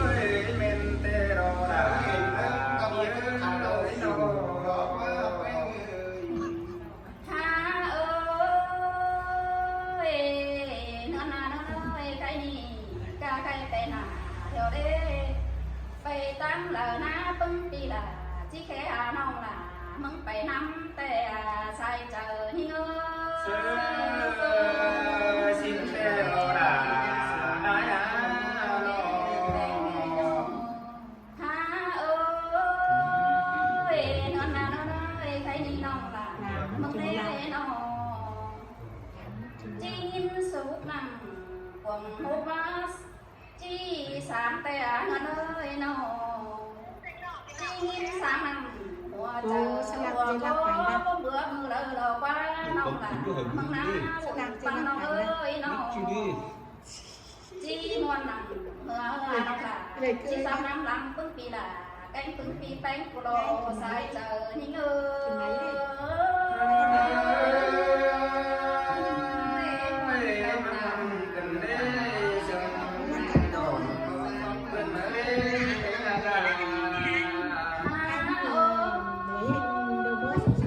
Ơi, ꞌmen ꞌtẹ lo đa, pi ơi, ꞌnọng ơi. Há ơi, ꞌnớ ꞌná ꞌnớ ơi, khay ꞌnị, cá khay ꞌtẹ nả, ꞌlẹo đé. Pay ꞌtáng lả ꞌná ꞌpứng pi lả, ꞌchí khék hả ꞌnọng lả, ꞌmướng pay ꞌnăm ꞌtẹ, sai chaư ꞌnhính ơi. Ơi, sính ꞌtẹ lo đa, ải ꞌnọng. Há ơi, ꞌnớ ꞌná ꞌnớ ơi, khay ꞌnị ꞌnọng lả, ꞌmướng ꞌnê ꞌnọng. ꞌChí ꞌnghín súc nẳng cuông hốc ꞌmá, ꞌchí sáng ꞌtẹ ꞌngớn ơi ꞌnọng. ꞌChí ꞌnghín sáng nẳng hua chaư hua ꞌcọ, báu bứa ꞌmự đaư lo ꞌquá ꞌnọng lả, ꞌmướng ꞌná ꞌpứng ꞌnọng ơi ꞌnọng. ꞌChí ꞌmuôn nẳng ꞌmưa ꞌnọng lả, ꞌchí sắm ꞌnăm lăng ꞌpứng ꞌpi lả, kéng ꞌpứng ꞌpi ꞌpéng cu lo sai chaư ꞌnhính ơi.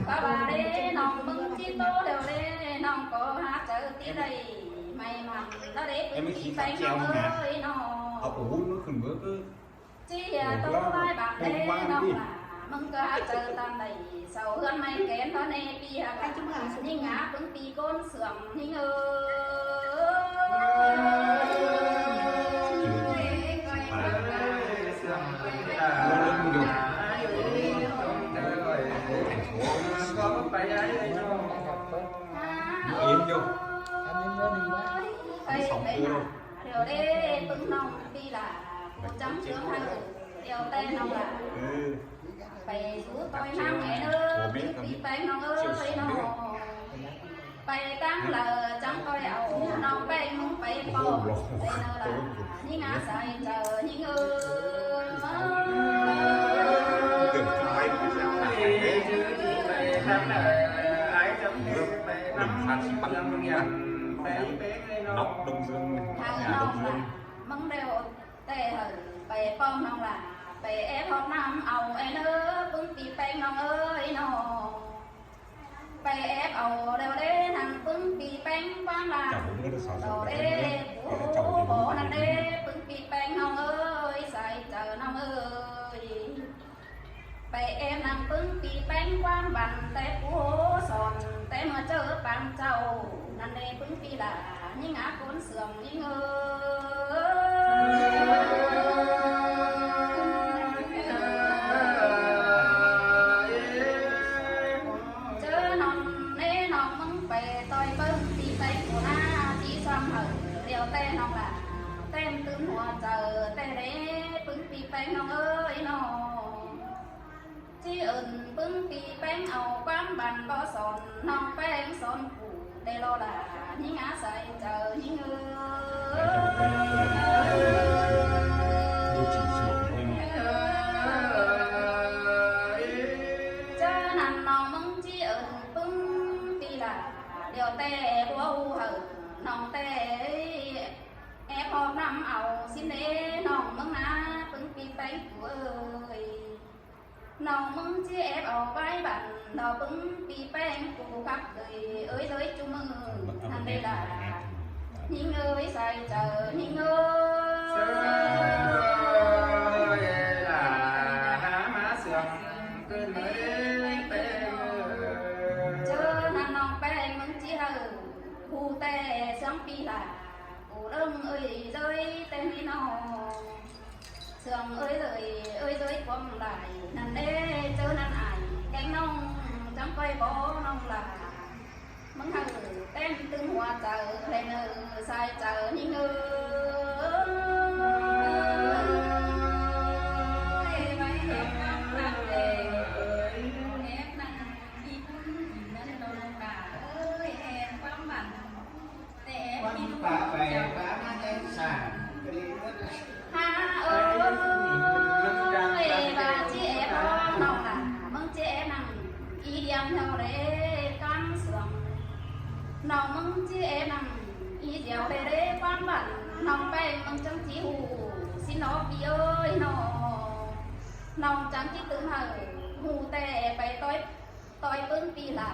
Ba ba đé ꞌnọng ꞌmứng ꞌchí ꞌtố đeo đé ꞌnọng ꞌcọ hák chaư ꞌtí đảy. May mắn ꞌlạ đé ꞌpứng ꞌpi ꞌpéng ꞌnọng ơi ꞌnọng. Au, ú, nó khửn bớt ư. ꞌChí hia ꞌtố lai bang đé ꞌnọng lả, ꞌmứng ꞌcọ hák chaư ꞌtan đảy sau ꞌhướn may kén ꞌtó ꞌnê ꞌpi hák lả. ꞌNhính ngá ꞌpứng ꞌpi ꞌcốn sương ꞌnhính ơi. Điêu đé ꞌpứng ꞌnọng ꞌpi lả, ꞌcọ chắng chướng hăng điêu té ꞌnọng lả. Pay dú ꞌtoi ꞌnăng é ꞌnớ, ꞌpứng ꞌpi ꞌpéng ꞌnọng ơi ꞌnọng. Pay ꞌtáng lả chắng ꞌtoi au ꞌnọng ꞌpéng ꞌmứng pay ꞌpo. Pay ꞌnớ lả, ꞌnhính ngá sai chaư ꞌnhính ơi. Đừng phan xí băng nhá. Nóc Đông Dương, nhà Đông Dương. ꞌMứng đeo té hảư pay ꞌpo ꞌnọng lả, pay ép ꞌhọt ꞌnặm au é ꞌnớ, ꞌpứng ꞌpi ꞌpéng ꞌnọng ơi ꞌnọng. Pay ép au đeo đé nẳng ꞌpứng ꞌpi ꞌpéng ꞌquám lả. Đeo đé, ú, ú, ú, nẳng đé ꞌpứng ꞌpi ꞌpéng ꞌnọng ơi, sai chaư ꞌnọng ơi. Pay ép nẳng ꞌpứng ꞌpi ꞌpéng ꞌquám băn té pú hố son, té ꞌmưa ꞌchớ pang chảu, nẳng đé ꞌpứng ꞌpi lả, ꞌnhính ngá ꞌcốn sương ꞌnhính ơi. ꞌChớ ꞌnọng ꞌnê ꞌnọng ꞌmứng pay ꞌtoi ꞌpứng ꞌpi ꞌpéng cu ná, ꞌchí sắm hảư điêu té ꞌnọng lả, tẻm tứm hua chaư té đé ꞌpứng ꞌpi ꞌpéng ꞌnọng ơi ꞌnọng. ꞌChí ứn ꞌpứng ꞌpi ꞌpéng au ꞌquám băn bók son, ꞌnọng ꞌpéng son phủ té lo lả, ꞌnhính ngá sai chaư ꞌnhính ơi. ꞌChớ ꞌnặn ꞌnọng ꞌmứng ꞌchí ứn ꞌpứng ꞌpi lả, điêu té báu hảư ꞌnọng té ép ꞌhọt ꞌnặm au ꞌsịn đé ꞌnọng ꞌmứng ná ꞌpứng ꞌpi ꞌpéng phủ ơi. ꞌNọng ꞌmứng ꞌchí ép au ꞌvái băn ꞌnọng ꞌpứng ꞌpi ꞌpéng phủ khắp ꞌlới ới ꞌlới ꞌchu ꞌmự. Nẳng đé lả, ꞌnhính ơi, sai chaư ꞌnhính ơi. Lả hák ꞌmá sương ꞌcứn ới ꞌpéng ơi. ꞌChớ ꞌnặn ꞌnọng ꞌpéng ꞌmứng ꞌchí hảư ꞌhụ té sương ꞌpi lả, phủ ꞌlớng ới ꞌlới té ꞌnị ꞌnọng. Sương ới ꞌlới, ới ꞌlới quảng lai nẳng đé, ꞌchớ ꞌnặn ải kéng ꞌnọng chắng ꞌcoi bók ꞌnọng lả. ꞌMứng hảư tẻm tứm hua chaư, ꞌlẹo ꞌnớ sai chaư ꞌnhính ơi. Hák ơi, ꞌva ꞌchí ép ꞌnọng lả, ꞌmứng ꞌchí ép nẳng ꞌí điêm ꞌhéo đé ꞌquám sương. ꞌNọng ꞌmứng ꞌchí ép nẳng ꞌí điêm ꞌhéo đé ꞌquám băn, ꞌnọng ꞌpéng ꞌmứng chắng ꞌchí ꞌhụ ꞌsịn ꞌnớ ꞌpi ơi ꞌnọng. ꞌNọng chắng ꞌchí tứm hảư ꞌhụ té pay ꞌtoi, ꞌtoi ꞌpứng ꞌpi lả,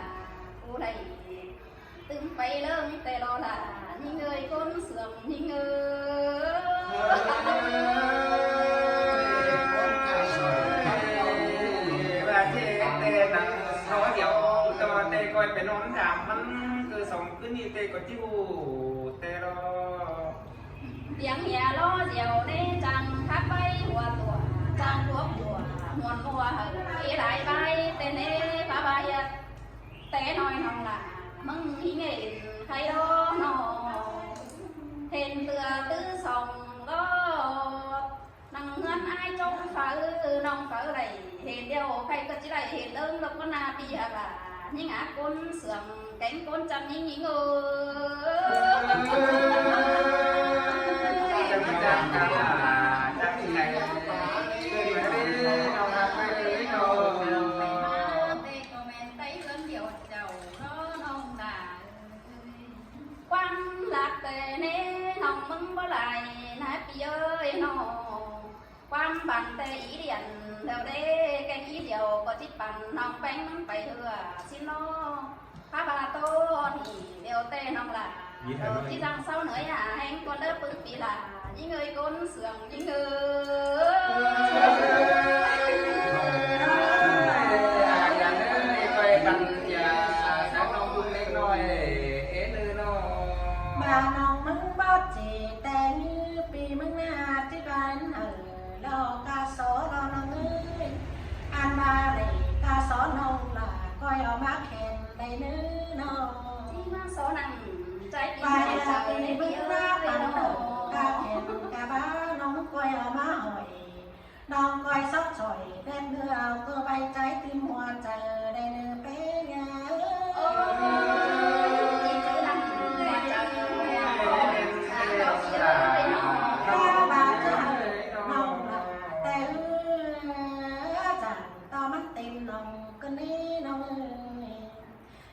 ꞌcú đảy tứm pay ꞌlớng té lo lả, ꞌnhính ơi, ꞌcốn sương ꞌnhính ơi. ꞌVa ꞌchí té nẳng ꞌsó điêu, ꞌtẹ ꞌva té ꞌcoi pên ón tham ꞌmắn, ꞌcứ song ꞌcứn ꞌnị té ꞌcọ ꞌchí ꞌhụ té lo. Điêng hia ꞌló điêu ꞌnê chắng khắp ꞌvạy hua tua, chắng cuốp hua, muôn hua hảư, ꞌí lai ꞌvạy té ꞌnê, ꞌva ꞌva hiệt. Té ꞌnọi ꞌnọng lả, ꞌmứng ꞌhí ꞌnghện khay ꞌló ꞌnọng. Hên tưa tứ song ꞌló. Nẳng ꞌhướn ải ꞌchóng phaư, ꞌnọng phaư đảy hên điêu, khay ꞌcọ ꞌchí đảy hên ꞌlớng ꞌlộc ꞌcốn ꞌna ꞌpi hák lả. ꞌNhính ác ꞌcốn sương kéng ꞌcốn chăn ꞌnhính ꞌnhính ơi. Tê comment tay ươn điêu chảu lo ꞌnọng đa. ꞌQuám ꞌlặc tê ꞌnê ꞌnọng ꞌmứng báu lai ꞌnị ꞌpi ơi ꞌnọ. ꞌQuám bản tê í điên đaư đê keng í điêu ꞌcọ ꞌchí păn ꞌnọng ꞌpéng ꞌmứng pay ꞌhưa ꞌsịn ꞌnọ. Khá ꞌva ꞌtố ꞌnị điêu tê ꞌnọng lả. ꞋChí dăng sau ꞌnới hả ꞌhéng ꞌcốn đaư ꞌpứng ꞌpi lả. ꞌNhính ơi ꞌcốn sương ꞌnhính ơi. ꞌVa ꞌnọng ꞌmứng báu ꞌchí tê ꞌpi ꞌmứng ꞌnạ ꞌchí ꞌva ꞌnị hảư lo ca só lo ꞌnọng ơi. Ăn ꞌva đảy ca só ꞌnọng lả ꞌcoi au ꞌmá khen đảy ꞌnớ ꞌnọng. ꞌChí ꞌmá só nẳng ꞌchái ꞌpi ꞌmá ꞌchái ꞌpi ꞌmá ꞌpi ꞌnọng ca khen ca bá ꞌnọng ꞌcoi au ꞌmá hỏi. ꞌNọng ꞌcoi sót sỏi ꞌvét ꞌnưa au ꞌcọ ꞌvạy trái tim hua chaư đảy ꞌnớ ꞌpéng ơi. Ôi, ꞌchí ꞌchư nẳng hua chaư hua hua sáng đó ꞌpi ơi ꞌnọng. Ca bá chaư ꞌnọng lả tê ư. Chắng ꞌto ꞌmắn tim ꞌnọng ꞌcứn ꞌnị ꞌnọng ơi.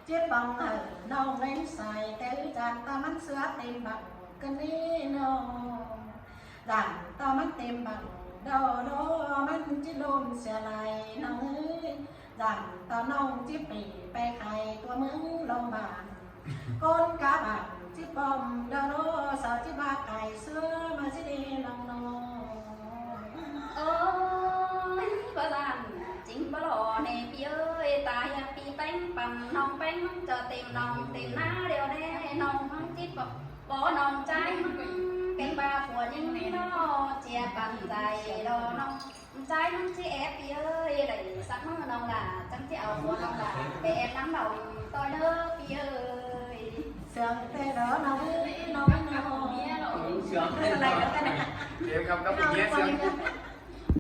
ꞌChí pong hảư ꞌnọng ꞌvến sai tê ư chắng ꞌto ꞌmắn ꞌsứa tim bỏng ꞌcứn ꞌnị ꞌnọng. Chắng ꞌto ꞌmắn tim bỏng đô đô ꞌmắn ꞌchí ꞌlum sia lai ꞌnọng ơi. Chắng ꞌto ꞌnọng ꞌchí pỉ pe khai tua ꞌmướng lông bản. ꞌCốn cá bản ꞌchí pom đô đô sau ꞌchí ꞌva cai ꞌsứa ꞌmá ꞌchí đi ꞌnọng ꞌnọng. Ôi, ꞌva dản chính báu lo ꞌnị ꞌpi ơi, ta ꞌhiạk ꞌpi ꞌpéng păn ꞌnọng ꞌpéng ꞌmắn ꞌchọ tìm ꞌnọng tìm ꞌná điêu ꞌnê ꞌnọng ꞌmắn ꞌchí bók ꞌnọng ꞌchái ꞌmắn kéng ꞌva phua ꞌnhính ꞌnị ꞌnọ, ꞌchí păn dai lo ꞌnọng ꞌchái ꞌmắn ꞌchí ép ꞌpi ơi, đảy sắc ꞌmắn ꞌnọng lả chắng ꞌchí au phua ꞌnọng lả, báu ép ꞌnắm đaư ꞌtoi ꞌnớ ꞌpi ơi. Sương tê đó ꞌnọng ơi, ꞌnọng ꞌnọng. Sương tê đó. Sương tê đó.